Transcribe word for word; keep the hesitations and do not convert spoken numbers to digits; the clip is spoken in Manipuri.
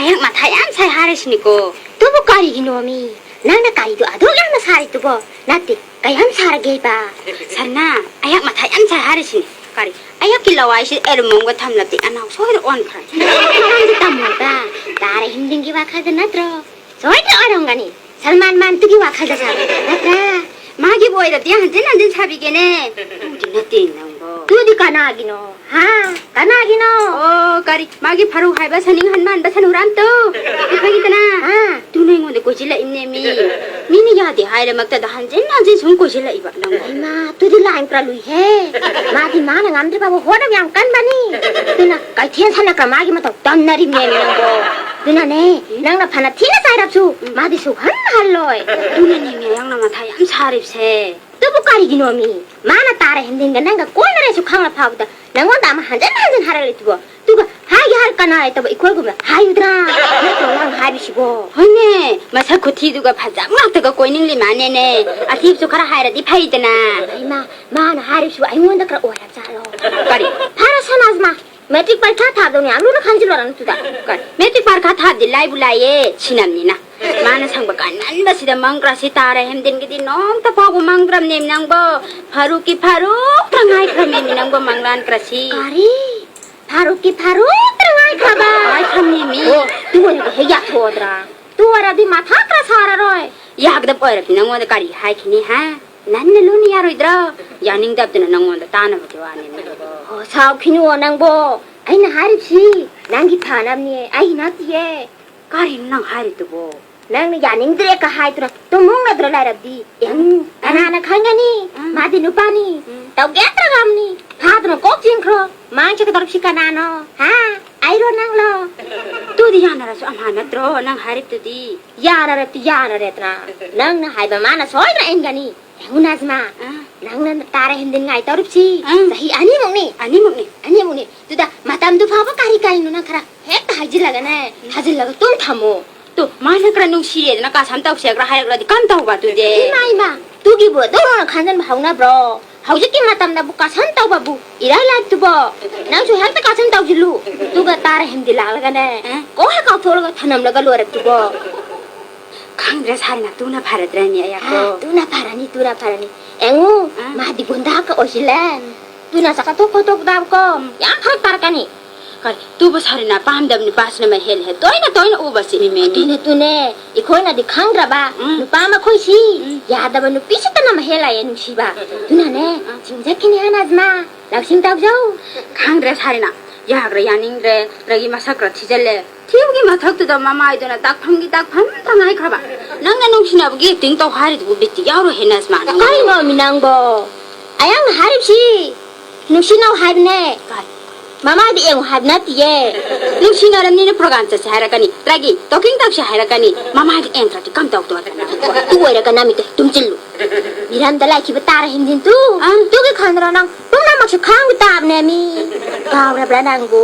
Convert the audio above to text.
ꯑꯩꯍꯥꯛ ꯃꯊꯥ ꯌꯥꯝ ꯁꯥꯏ ꯍꯥꯏꯔꯤꯁꯤꯅꯤꯀꯣ꯫ ꯑꯗꯨꯕꯨ ꯀꯔꯤꯒꯤꯅꯣꯃꯤ? ꯅꯪꯅ ꯀꯔꯤꯗꯣ ꯑꯗꯨꯛ ꯌꯥꯝꯅ ꯁꯥꯔꯤꯗꯨꯕꯣ? ꯅꯠꯇꯦ, ꯀꯌꯥꯝ ꯁꯥꯔꯒꯦꯕ? ꯁꯔꯅꯥ, ꯑꯩꯍꯥꯛ ꯃꯊꯥ ꯌꯥꯝ ꯁꯥꯏ ꯍꯥꯏꯔꯤꯁꯤꯅꯤ꯫ ꯀꯔꯤ? ꯑꯩꯍꯥꯛꯀꯤ ꯂꯋꯥꯏꯁꯤ ꯑꯦꯔꯨꯝ ꯑꯃꯒ ꯊꯝꯂꯕꯗꯤ ꯑꯅꯥꯎ ꯁꯣꯏꯗꯅ ꯑꯣꯟꯈ꯭ꯔꯅꯤ꯫ ꯅꯪꯁꯨ ꯇꯝꯃꯣꯕ, ꯇꯥꯔꯥ ꯍꯤꯝꯗꯤꯟꯒꯤ ꯋꯥꯈꯜꯗ ꯅꯠꯇ꯭ꯔꯣ? ꯁꯣꯏꯗꯅ ꯑꯣꯏꯔꯝꯒꯅꯤ꯫ ꯁꯜꯃꯥꯟ ꯃꯥꯟꯇꯨꯒꯤ ꯋꯥꯈꯜꯗ ꯁꯥꯕ ꯅꯠꯇ꯭ꯔꯥ? ꯃꯥꯒꯤꯕꯨ ꯑꯣꯏꯔꯕꯗꯤ ꯍꯟꯖꯤꯟ ꯍꯟꯖꯤꯟ ꯁꯥꯕꯤꯒꯦꯅꯦ꯫ ꯅꯪꯗꯤ ꯅꯠꯇꯦ ꯅꯪꯕꯣ꯫ ꯑꯗꯨꯗꯤ ꯀꯅꯥꯒꯤꯅꯣ? ꯍꯥ? ꯀꯅꯥꯒꯤꯅꯣ? ꯑꯣ, ꯀꯔꯤ? ꯃꯥꯒꯤ ꯐꯥꯔꯨꯛ ꯍꯥꯏꯕ ꯁꯅꯤꯡꯍꯟ ꯃꯥꯟꯕ ꯁꯅꯨꯔꯥꯝꯗꯣ? ꯑꯩꯈꯣꯏꯒꯤꯗꯅ? ꯑꯥ꯫ ꯇꯨꯅ ꯑꯩꯉꯣꯟꯗ ꯀꯣꯏꯁꯤꯜꯂꯛꯏꯅꯦ ꯃꯤ꯫ ꯃꯤꯅ ꯌꯥꯗꯦ ꯍꯥꯏꯔꯃꯛꯇꯗ ꯍꯟꯖꯤꯟ ꯍꯟꯖꯤꯟ ꯁꯨꯝ ꯀꯣꯏꯁꯤꯜꯂꯛꯏꯕ ꯅꯪꯕꯣ꯫ ꯍꯩꯃꯥ, ꯑꯗꯨꯗꯤ ꯂꯥꯏꯟ ꯈꯔ ꯂꯨꯏꯍꯦ꯫ ꯃꯥꯗꯤ ꯃꯥꯅ ꯉꯝꯗ꯭ꯔꯤ ꯐꯥꯎꯕ ꯍꯣꯠꯅꯕ ꯌꯥꯝ ꯀꯟꯕꯅꯤ꯫ ꯑꯗꯨꯅ ꯀꯩꯊꯦꯜ ꯁꯅ ꯈꯔ ꯃꯥꯒꯤ ꯃꯇꯧ ꯇꯝꯅꯔꯤꯕꯅꯦꯃꯤ ꯅꯪꯕꯣ꯫ ꯑꯗꯨꯅꯅꯦ, ꯎꯝ? ꯅꯪꯅ ꯐꯅ ꯊꯤꯅ ꯆꯥꯏꯔꯞꯁꯨ, ꯎꯝ꯫ ꯃꯥꯗꯤ ꯁꯨꯛꯍꯟ ꯍꯜꯂꯣꯏ꯫ ꯑꯗꯨꯅꯅꯦꯃꯤ ꯑꯩꯍꯥꯛꯅ ꯃꯊꯥ ꯌꯥꯝ ꯁꯥꯔꯤꯕꯁꯦ꯫ ꯑꯗꯨꯕꯨ ꯀꯔꯤꯒꯤꯅꯣꯃꯤ? ꯃꯥꯅ ꯇꯥꯔꯥ ꯍꯤꯝꯗꯤꯟꯒ ꯅꯪꯒ ꯀꯣꯏꯅꯔꯦꯁꯨ ꯈꯪꯂ ꯐꯥꯎꯕꯗ ꯅꯪꯉꯣꯟꯗ ꯑꯃ ꯍꯟꯖꯤꯟ ꯍꯟꯖꯤꯟ ꯍꯥꯏꯔꯛꯂꯤꯗꯨꯕꯣ? ꯑꯗꯨꯒ ꯍꯥꯏꯒꯦ ꯍꯥꯏꯔ ꯀꯅꯥ ꯂꯩꯇꯕ ꯑꯩꯈꯣꯏꯒꯨꯝꯅ ꯍꯥꯏꯌꯨꯗ꯭ꯔꯥ? ꯅꯠꯇ꯭ꯔꯣ ꯅꯪ ꯍꯥꯏꯔꯤꯁꯤꯕꯣ? ꯍꯣꯏꯅꯦ, ꯃꯁꯛ ꯈꯨꯊꯤꯗꯨꯒ ꯐꯖꯕ ꯉꯥꯛꯇꯒ ꯀꯣꯏꯅꯤꯡꯂꯤ ꯃꯥꯅꯦꯅꯦ꯫ ꯑꯊꯤꯕꯁꯨ ꯈꯔ ꯍꯥꯏꯔꯗꯤ ꯐꯩꯗꯅ꯫ ꯍꯩꯃꯥ, ꯃꯥꯅ ꯍꯥꯏꯔꯤꯁꯤꯕꯨ ꯑꯩꯉꯣꯟꯗ ꯈꯔ ꯑꯣꯏꯔ ꯖꯥꯠꯂꯣ? ꯀꯔꯤ? ꯐꯔꯦ ꯁꯅꯥꯖꯃ, ꯃꯦꯇ꯭ꯔꯤꯛ ꯄꯔꯤꯈꯥ ꯊꯥꯕꯗꯧꯅ ꯌꯥꯝ ꯂꯨꯅ ꯈꯟꯖꯤꯜꯂꯣꯔꯅꯨ ꯇꯨꯗ꯫ ꯀꯔꯤ? ꯃꯦꯇ꯭ꯔꯤꯛ ꯄꯔꯤꯈꯥ ꯊꯥꯕꯗꯤ ꯂꯥꯏꯕꯨ ꯂꯥꯏꯌꯦ, ꯁꯤꯅꯝꯅꯤꯅ꯫ ꯃꯥꯅ ꯁꯪꯕ ꯀꯥꯟꯃꯟꯕꯁꯤꯗ ꯃꯪ ꯀ꯭ꯔꯥꯁꯤ ꯇꯥꯔꯦ ꯍꯦꯝꯗꯤꯟꯒꯤꯗꯤ ꯅꯣꯡꯇ ꯐꯥꯎꯕ ꯃꯪꯗ꯭ꯔꯝꯅꯦꯃꯤ ꯅꯪꯕꯣ꯫ ꯐꯥꯔꯨꯛꯀꯤ ꯐꯥꯔꯨꯛꯇ ꯉꯥꯏꯈ꯭ꯔꯝꯅꯦꯃꯤ ꯅꯪꯕꯣ ꯃꯪꯂꯥꯟ ꯀ꯭ꯔꯥꯁꯤ꯫ ꯀꯔꯤ? ꯐꯥꯔꯨꯛꯀꯤ ꯐꯥꯔꯨꯛꯇ ꯉꯥꯏꯈ꯭ꯔꯕ? ꯉꯥꯏꯈ꯭ꯔꯝꯅꯦꯃꯤ꯫ ꯑꯣ, ꯇꯨ ꯑꯣꯏꯔꯒ ꯍꯦꯛ ꯌꯥꯊꯣꯛꯑꯗ꯭ꯔꯥ? ꯇꯨ ꯑꯣꯏꯔꯗꯤ ꯃꯊꯥ ꯈꯔ ꯁꯥꯔꯔꯣꯏ꯫ ꯌꯥꯒꯗꯕ ꯑꯣꯏꯔꯗꯤ ꯅꯪꯉꯣꯟꯗ ꯀꯔꯤ ꯍꯥꯏꯈꯤꯅꯤ, ꯍꯥ? ꯅꯟꯅ ꯂꯨꯅ ꯌꯥꯔꯣꯏꯗ꯭ꯔꯣ? ꯌꯥꯅꯤꯡꯗꯕꯗꯨꯅ ꯅꯪꯉꯣꯟꯗ ꯇꯥꯅꯕꯒꯤ ꯋꯥꯅꯦꯃꯤ ꯅꯪꯕꯣ꯫ ꯑꯣ, ꯁꯥꯎꯈꯤꯅꯨꯑꯣ ꯅꯪꯕꯣ꯫ ꯑꯩꯅ ꯍꯥꯏꯔꯤꯕꯁꯤ ꯅꯪꯒꯤ ꯐꯅꯕꯅꯦ, ꯑꯩ ꯅꯠꯇꯤꯌꯦ꯫ ꯀꯔꯤꯅꯣ ꯅꯪ ꯍꯥꯏꯔꯤꯗꯨꯕꯣ? ꯅꯪꯅ ꯌꯥꯅꯤꯡꯗ꯭ꯔꯦꯒ ꯍꯥꯏꯗꯨꯅ ꯇꯨꯝꯃꯨꯡꯅꯗ꯭ꯔ ꯂꯩꯔꯕꯗꯤ? ꯎꯝ, ꯀꯅꯥꯅ ꯈꯪꯒꯅꯤ? ꯎꯝ꯫ ꯃꯥꯗꯤ ꯅꯨꯄꯥꯅꯤ꯫ ꯎꯝ꯫ ꯇꯧꯒꯦ ꯇꯧꯔꯝꯅꯤ꯫ ꯐꯥꯗꯨꯅ ꯀꯣꯛ ꯆꯤꯡꯈ꯭ꯔꯣ꯫ ꯃꯥꯡ ꯆꯠꯀꯗꯧꯔꯤꯕꯁꯤ ꯀꯅꯥꯅꯣ? ꯍꯥ? ꯑꯩꯔꯣ ꯅꯪꯂꯣ? ꯇꯨꯗꯤ ꯌꯥꯅꯔꯁꯨ ꯑꯝꯍꯥ ꯅꯠꯇ꯭ꯔꯣ ꯅꯪ ꯍꯥꯏꯔꯤꯕꯗꯨꯗꯤ? ꯌꯥꯅꯔꯗꯤ ꯌꯥꯅꯔꯦꯗꯅ꯫ ꯅꯪꯅ ꯍꯥꯏꯕ ꯃꯥꯅ ꯁꯣꯏꯗꯅ ꯏꯟꯒꯅꯤ꯫ ꯌꯦꯡꯉꯨ ꯅꯥꯖꯃꯥ, ꯑꯥ꯫ ꯅꯪꯅ ꯇꯥꯔꯥ ꯍꯦꯝꯗꯤꯟ ꯉꯥꯏ ꯇꯧꯔꯤꯕꯁꯤ ꯑꯥ꯫ ꯆꯍꯤ ꯑꯅꯤꯃꯨꯛꯅꯤ꯫ ꯑꯅꯤꯃꯨꯛꯅꯤ꯫ ꯑꯅꯤꯃꯨꯛꯅꯤ꯫ ꯑꯗꯨꯗ ꯃꯇꯝꯗꯨ ꯐꯥꯎꯕ ꯀꯔꯤ ꯀꯔꯤꯅꯣ ꯅꯪ ꯈꯔ ꯍꯦꯛꯇ ꯍꯥꯏꯖꯤꯜꯂꯒꯅꯦ, ꯎꯝ꯫ ꯊꯥꯖꯤꯜꯂꯒ ꯑꯗꯨꯝ ꯊꯝꯃꯣ꯫ ꯇꯨ, ꯃꯥꯅ ꯈꯔ ꯅꯨꯡꯁꯤꯔꯦꯗꯅ ꯀꯥ ꯁꯝ ꯇꯧꯁꯦ ꯈꯔ ꯍꯥꯏꯔꯛꯂꯗꯤ ꯀꯝ ꯇꯧꯕ ꯑꯗꯨꯗꯤ? ꯏꯃꯥ, ꯏꯃꯥ, ꯇꯨꯒꯤꯕꯨ ꯑꯗꯨꯝ ꯈꯟꯖꯟꯕ ꯍꯧꯅꯕ꯭ꯔꯣ? ꯍꯧꯖꯤꯛꯀꯤ ꯃꯇꯝꯗꯕꯨ ꯀꯥꯁꯟ ꯇꯧꯕꯕꯨ ꯏꯔꯥꯏ ꯂꯥꯏꯕꯗꯨꯕꯣ꯫ ꯅꯪꯁꯨ ꯍꯦꯛꯇ ꯀꯥꯁꯟ ꯇꯧꯁꯤꯜꯂꯨ꯫ ꯑꯗꯨꯒ ꯇꯥꯔ ꯍꯦꯝꯗꯤ ꯂꯥꯛꯂꯒꯅꯦ, ꯑ? ꯀꯣꯛ ꯍꯦꯛ ꯀꯥꯎꯊꯣꯛꯂꯒ ꯊꯅꯝꯂꯒ ꯂꯣꯏꯔꯛꯇꯨꯕꯣ꯫ ꯈꯪꯗ꯭ꯔꯦ ꯁꯥꯔꯤꯅ, ꯇꯨꯅ ꯐꯔꯗ꯭ꯔꯅꯦ ꯑꯌꯥꯀꯣ꯫ ꯑ, ꯇꯨꯅ ꯐꯔꯅꯤ, ꯇꯨꯅ ꯐꯔꯅꯤ꯫ ꯑꯦꯡꯉꯨ, ꯑ? ꯃꯥꯗꯤ ꯒꯨꯟꯗꯥꯒ ꯑꯣꯏꯁꯤꯜꯂꯦ꯫ ꯎꯝ꯫ ꯇꯨꯅ ꯆꯠꯊꯣꯛ ꯈꯣꯠꯇꯣꯛꯄꯗꯕꯀꯣ, ꯎꯝ꯫ ꯌꯥꯝ ꯐꯔꯛ ꯇꯥꯔꯛꯀꯅꯤ꯫ ꯀꯔꯤ? ꯇꯨꯕ ꯁꯥꯔꯤꯅ ꯄꯥꯝꯗꯕ ꯅꯨꯄꯥꯁꯤꯅ ꯃꯍꯦꯜꯂꯦ꯫ ꯇꯣꯏꯅ ꯇꯣꯏꯅ ꯎꯕꯁꯤ꯫ ꯃꯤꯃꯦꯅꯤ꯫ ꯑꯗꯨꯅꯦ, ꯑꯗꯨꯅꯦ꯫ ꯑꯩꯈꯣꯏꯅꯗꯤ ꯈꯪꯗ꯭ꯔꯕ, ꯎꯝ꯫ ꯅꯨꯄꯥ ꯃꯈꯣꯏꯁꯤ ꯎꯝ꯫ ꯌꯥꯗꯕ ꯅꯨꯄꯤꯁꯤꯇꯅ ꯃꯍꯦꯜꯂꯛꯑꯦ ꯅꯨꯡꯁꯤꯕ꯫ ꯑꯗꯨꯅꯅꯦ, ꯎꯝ꯫ ꯆꯤꯡꯖꯠꯈꯤꯅꯤ ꯍꯥꯏꯅ ꯑꯖꯃꯥ꯫ ꯂꯧꯁꯤꯡ ꯇꯧꯖꯧ꯫ ꯈꯪꯗ꯭ꯔꯦ ꯁꯥꯔꯤꯅ꯫ ꯌꯥꯒ꯭ꯔꯥ ꯌꯥꯅꯤꯡꯗ꯭ꯔꯦ, ꯅꯠꯇ꯭ꯔꯒꯤ ꯃꯁꯛ ꯈꯔ ꯊꯤꯖꯜꯂꯦ꯫ ꯊꯤꯕꯒꯤ ꯃꯊꯛꯇꯨꯗ ꯃꯃꯥꯏꯗꯨꯅ ꯗꯥꯛꯐꯝꯒꯤ ꯗꯥꯛꯐꯝ ꯇꯉꯥꯏꯈ꯭ꯔꯕ꯫ ꯅꯪꯅ ꯅꯨꯡꯁꯤꯅꯕꯒꯤ acting ꯇꯧ ꯍꯥꯏꯔꯤꯗꯨꯕꯨ ꯕꯤꯠꯇꯤ ꯌꯥꯎꯔꯣꯏꯍꯦ ꯅꯖꯃꯥ, ꯅꯪ꯫ ꯀꯔꯤꯅꯣꯃꯤ ꯅꯪꯕꯣ? ꯑꯌꯥꯡꯅ ꯍꯥꯏꯔꯤꯕꯁꯤ ꯅꯨꯡꯁꯤꯅꯧ ꯍꯥꯏꯕꯅꯦ꯫ ꯀꯥꯏ? ꯃꯃꯥꯏꯗ ꯌꯦꯡꯉꯨ ꯍꯥꯏꯕ ꯅꯠꯇꯤꯌꯦ꯫ ꯅꯨꯡꯁꯤꯅꯔꯝꯅꯤꯅ program ꯆꯠꯁꯦ ꯍꯥꯏꯔꯛꯀꯅꯤ, ꯇ꯭ꯔꯥꯏꯒꯤ talking ꯇꯧꯁꯦ ꯍꯥꯏꯔꯛꯀꯅꯤ, ꯃꯃꯥꯏꯗ ꯌꯦꯡꯗ꯭ꯔꯗꯤ ꯀꯝꯗꯧꯗꯣꯏꯕ? ꯑꯗꯨ ꯑꯣꯏꯔꯒ ꯅꯃꯤꯠꯇ ꯇꯨꯝꯁꯤꯜꯂꯨ꯫ ꯃꯤꯔꯝꯗ ꯂꯥꯛꯈꯤꯕ ꯇꯥꯔ ꯍꯤꯟꯗꯤꯟꯇꯨ꯫ ꯑꯪ꯫ ꯇꯨꯒꯤ ꯈꯟꯗ꯭ꯔꯣ ꯅꯪ? ꯄꯨꯝꯅꯃꯛꯁꯨ ꯈꯥꯡꯕ ꯇꯥꯕꯅꯦ ꯃꯤ꯫ ꯀꯥꯎꯔꯕ꯭ꯔꯥ ꯅꯪꯕꯨ?